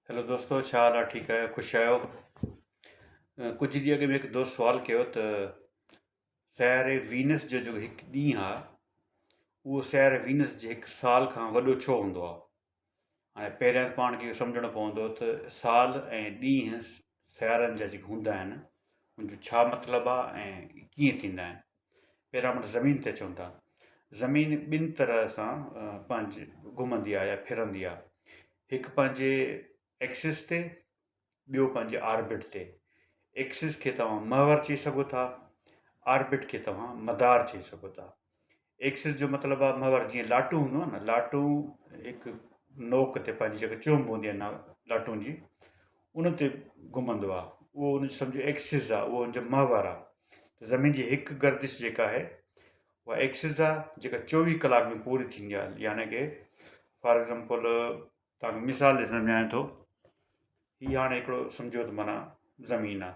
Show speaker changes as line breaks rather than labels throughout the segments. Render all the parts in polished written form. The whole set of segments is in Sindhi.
هيلو دوستو ڇا حال آهي ٺيڪ آهيو خوش آهيو ڪجهه ڏينهن اڳ ۾ هڪ دوست سوال ڪيو ته سياري وينس جو جيڪو هڪ ڏينهن آهي اهو سياري وينس جي هڪ سال کان وڏو ڇو هوندو آهي هاڻي پهريان پاڻ کي اهو سمجهڻو پوندو ته سال ۽ ڏينهن سيارن جا جيڪي هوندا آهن ان جو ڇا مطلب آهي ۽ ڪيئن ٿيندا آهن پهريان پاڻ زمين تي اچون ٿا زمين ٻن طرح سان پنهنجي گهمندي آهي يا ڦرندي آهي هڪ پنهنجي ايڪسس تي ٻيو پنهنجي آربٽ تي. ايڪسس کي توهان محور چئي سگهو ٿا، آربٽ کي توهان مدار چئي سگهو ٿا. ايڪسس جو مطلب آهي محور جيئن لاٽون هوندو آهي نه لاٽون هڪ نوڪ تي پنهنجي جيڪا چهنب هوندي آهي لاٽون جي ان تي گهمندو آهي اهو ان جو سمجهو ايڪسس آهي اهو ان جو محور آهي ته زمين جي هڪ گردش جيڪا آهي اها ايڪسس آهي جيڪا 24 ڪلاڪ ۾ پوري ٿيندي آهي يعني ڪي فار ايگزامپل توهان کي مثال ڏئي سمجهايان ٿو هي هاڻي هڪڙو سمجهو ته معنيٰ زمين آهي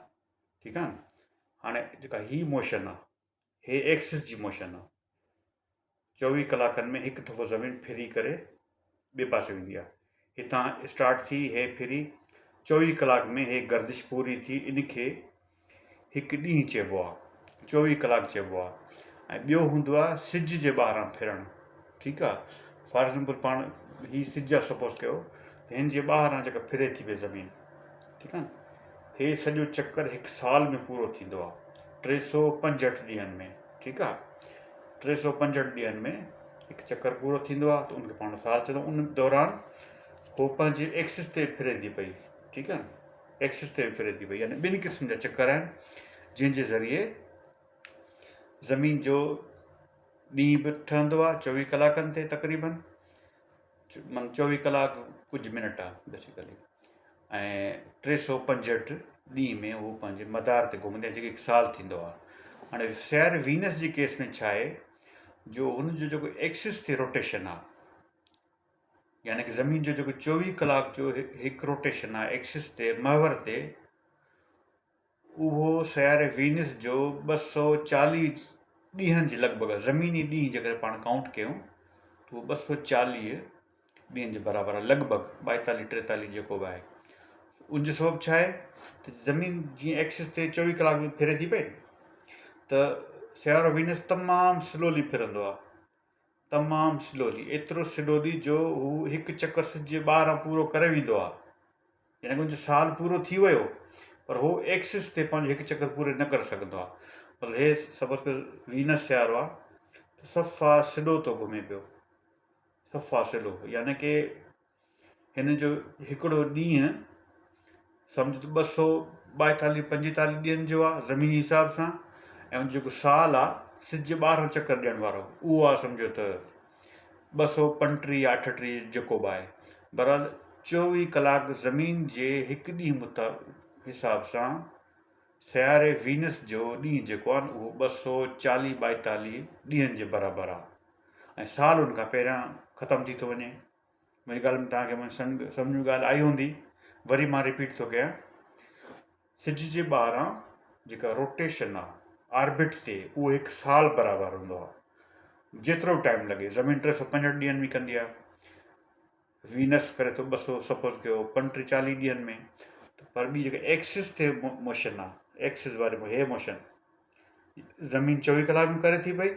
ٺيڪ آهي هاڻي جيڪا هي موشن آهي هي ايڪسس جي موشن آهي 24 ڪلاڪن ۾ هڪ دفعو زمين ڦري ڪري ٻئي پاسي ويندي آهي هتان اسٽارٽ ٿي هي ڦري 24 ڪلاڪ ۾ هي گردش پوري ٿي ان کي هڪ ڏينهن چئبو آ، 24 ڪلاڪ چئبو آ ۽ ٻيو هوندو آ سج جي ٻاهران ڦرڻ ٺيڪ آ فار ايگزامپل پاڻ هي سج آ سپوز ڪيو ته هن جي ٻاهران جيڪا ڦري ٿي پئي زمين ٺيڪ آ نه هي سڄو چڪر هڪ سال ۾ پورو ٿيندو آ 365 ڏينهن ۾ ٺيڪ آ 365 ڏينهن ۾ هڪ چڪر پورو ٿيندو آ ته ان کي پاڻ سال چوندا ان دوران هو پنهنجي ايڪسس تي ڦري ٿي پئي ٺيڪ آ نه ايڪسس تي به ڦري ٿي پئي يعني ٻن قسم جا چڪر آهن جنهن جي ذريعي زمين جو ڏينهن به ٺهندو آهي 24 ڪلاڪن تي تقريبن من 24 ڪلاڪ ڪجهه منٽ آهي بيسيڪلي ۽ 365 ڏينهن ۾ هو پنهنجي مدار تي گهمندي آهي جيڪي هڪ سال ٿيندو آهي هاڻي سيار وينس جي ڪيس ۾ ڇا آهي جو هن جو جيڪو ايڪسس تي روٽيشن آهي يعني ڪه زمين جو جيڪو 24 ڪلاڪ جو هڪ روٽيشن آهي ايڪسس تي محور تي اهو سياري وينس جو 240 ڏينهن جي لڳ ڀڳ زميني ڏينهن جيڪڏهن پاڻ ڪائونٽ ڪيون ته اهو 240 ڏينهن جي برابر آهي لڳ ڀڳ 42 43 جيڪو به آهي ان جو سبب ڇا آهي ته زمين جيئن ايڪسس تي 24 ڪلاڪ ۾ ڦري ٿي پئي ته سيارو وينس تمام سلولي ڦرندو آهي تمام سلولي، ايترو سلولي جو هو هڪ چڪر سج جي ٻاهران پورو ڪري ويندو آهي. يعني ڪه ان جو سال پورو ٿي ويو پر هو ايڪسس تي پنهنجو هڪ چڪر پوري نه ڪري سگهندو آهي. مطلب هي سپوز ڪيو وينس سيارو آهي ته صفا سلو ٿو گهمي پيو، صفا سلو يعني ڪه هن جو هڪڙو ڏينهن سمجهه ته 242 45 ڏينهن جو آهي زميني حساب سان ۽ ان جو جيڪو سال آهي سج 12 چڪر ڏيڻ وارو اهو آهي سمجهو ته 235 يا 38 جيڪو به آهي بهرحال 24 ڪلاڪ زمين جي هڪ ڏينهن متا حساب سان سياري وينس جو ڏينهن جيڪو آهي اهو 240 42 ڏينهن جي برابر آهي ۽ سال ان کان پهريان ختم ٿي ٿو وڃي منهنجي ڳالهه ۾ توهان کي سمجهه ۾ ڳالهه آئي هوندي وري مان رپيٽ ٿو ڪيان سج جي ٻاهران جيڪا روٽيشن آ آربٽ تي اهو هڪ سال برابر هوندو آ جيترو به ٽائيم لڳي زمين 365 ڏينهن ۾ ڪندي آ وينس ڪري ٿو 200 سپوز ڪيو 35 40 ڏينهن ۾ پر ٻي جيڪا ايڪسس تي موشن آ ايڪسس واري هي موشن زمين 24 ڪلاڪ ۾ ڪري ٿي پئي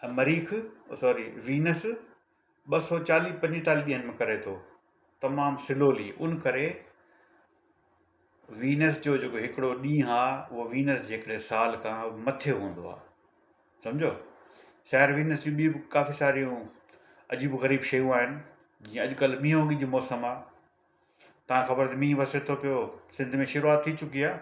۽ مريخ سوري وينس 240 45 ڏينهن ۾ ڪري ٿو تمام سلولي ان ڪري وينس جو جيڪو هڪڙو ڏينهن آ اهو وينس جي هڪڙي سال کان مٿي هوندو آ سمجهو شاعر وينس جون ٻيون به ڪافي ساريون عجيب غريب شيون آهن جيئن اڄڪلهه مينهوڳي جي موسم آ تان خبر ته مينهن وسي ٿو پيو سنڌ ۾ شروعات ٿي چڪي آهي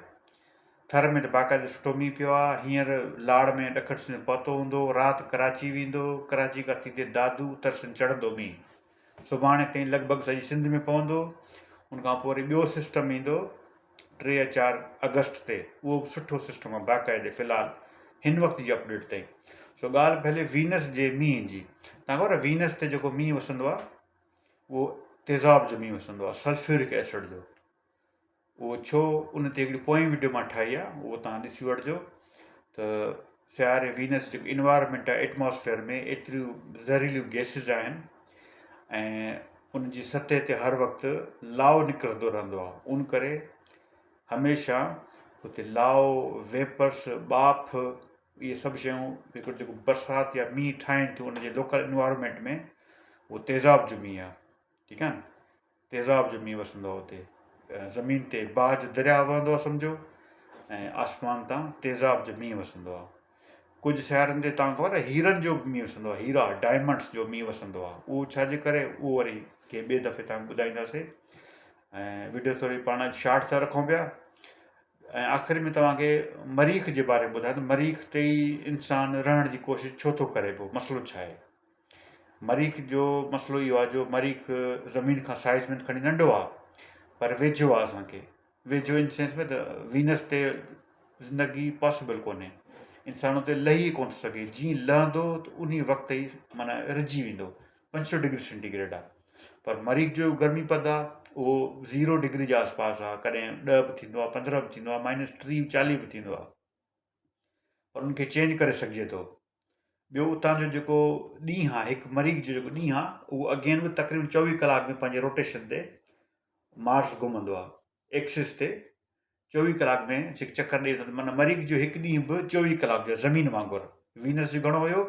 ٿر ۾ ته باقاعدي سٺو مينهن پيو آهي هينئر لاڙ ۾ ڏکڻ سنڌ پهتو هوندو رات ڪراچي ويندو ڪراچي کان ٿيندي دادو اتر سنڌ چڙهندو مينهن سڀاڻي تائين لڳ ڀڳ سڄي سنڌ ۾ پوندو ان کان پوء وري ٻيو سسٽم ايندو 3 يا 4 آگسٽ تي اهو به سٺو سسٽم آهي باقاعدي في الحال هن وقت جي اپڊيٽ تائين سو ڳالهه پهلي وينس جي مينهن جي تان خبر وينس تي جيڪو مينهن وسندو آهي اهو تيزاب جو مينهن وسندو آهي سلفيورڪ ايسڊ جو اهو ڇو ان تي هڪڙي پوئين وڊيو مان ٺاهي آهي اهو تان ڏسي وٺجو ته سياري وينس جيڪو انوائرمينٽ آهي ايٽماسفيئر ۾ ايتريون زهريليون گيسز آهن ۽ ان جي سطح تي هر وقت لاو نڪرندو رهندو آهي ان ڪري هميشه اتي لاو، ويپرس، ٻاڦ اهي سڀ شيون هڪڙو جيڪو برسات يا مينهن ٺاهين ٿيون ان جي لوڪل انوائرمينٽ ۾ اهو تيزاب جو مينهن آهي ٺيڪ آهي نه تيزاب جو مينهن وسندو آهي اتي زمين تي باهه جو درياء وهندو آهي سمجهو ۽ آسمان تان تيزاب جو مينهن وسندو آهي ڪجهه سيارن تي تان خبر آهي هيرن جو به مينهن وسندو آهي هيرا ڊائمنڊس جو مينهن وسندو آهي اهو ڇا جي ڪري اهو وري ڪنهن ٻئي دفعي تان ٻڌائينداسي ۽ ويڊيو ٿوري پاڻ شارٽ ٿا رکون پيا ۽ آخر ۾ توهان کي مريخ جي باري ۾ ٻڌايان ته مريخ تي ئي انسان رهڻ جي ڪوشش ڇو ٿو ڪري پيو مسئلو ڇا آهي مريخ جو مسئلو اهو آهي جو مريخ زمين کان سائيز ۾ کڻي ننڍو آهي پر ويجهو آهي اسان کي ويجهو ان سينس ۾ ته وينس تي زندگي پاسبل ڪونهي انسان اتي لهي ڪونه ٿو سگهي جيئن لهندو ته ان وقت ئي معنيٰ رجي ويندو 500 ڊگري سينٽي گريڊ آهي پر مريخ جو گرمي پد آهي اهو زيرو ڊگري جي آس پاس آهي ڪڏهن 10 به ٿيندو آهي 15 به ٿيندو آهي مائنس 30 40 به ٿيندو آهي پر ان کي چينج ڪري سگهجي ٿو. ٻيو اتان جو جيڪو ڏينهن آهي هڪ مريخ جو جيڪو ڏينهن آهي اهو اگين به تقريبن 24 ڪلاڪ ۾ پنهنجي روٽيشن تي مارس گهمندو آهي ايڪسس تي 24 ڪلاڪ ۾ جيڪي چڪر ڏئي ٿو معنيٰ مريخ جو هڪ ڏينهن به 24 ڪلاڪ جو زمين وانگر وينس جو گهڻو هيو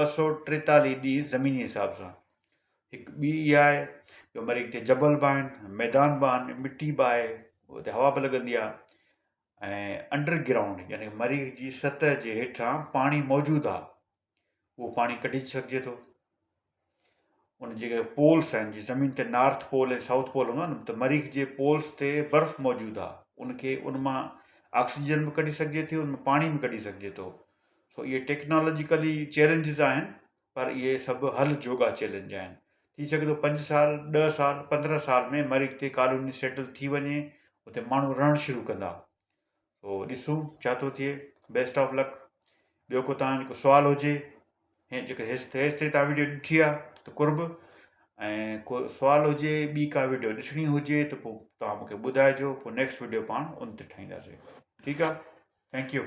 243 ڏينهن زميني حساب سان هڪ ٻي اها آهي جو مريخ تي جبل به آهن ميدان به آهن مٽي به آهي اتي هوا به لڳندي آهي ۽ انڊر گرائونڊ يعني مريخ جي سطح جي هيٺان پاڻي موجود آهي اهو پاڻي ڪڍي سگهجي ٿو ان جيڪي پولس آهن جي زمين تي نارٿ پول ۽ سائوٿ پول هوندو آهي نه ته مريخ جي پولس تي برف موجود آهي ان کي ان مان آڪسيجن به ڪڍي سگهجي ٿي ان مان پاڻي به ڪڍي سگهجي ٿو سو اهي ٽيڪنالاجيڪلي چئلينجز آهن پر اهي سڀ حل جوڳا چئلينج آهن. ٿي سگهي ٿو پنج سال، ڏهه سال، 15 سال ۾ مريخ تي ڪالوني سيٽل ٿي وڃي، اتي ماڻهو رهڻ شروع ڪندا. سو ڏسون ڇا ٿو ٿئي. Best of luck. ٻيو ڪو توهان جو ڪو سوال هجي جيڪڏهن هيستائين توهان ويڊيو ڏٺي آهي ته قرب ۽ ڪو سوال هجي ٻي ڪا ويڊيو ڏسڻي هجي ته پوء توهان مونکي ٻڌائجو پوء نيڪسٽ ويڊيو پاڻ ان تي ٺاهينداسين. ٺيڪ آهي. Thank you.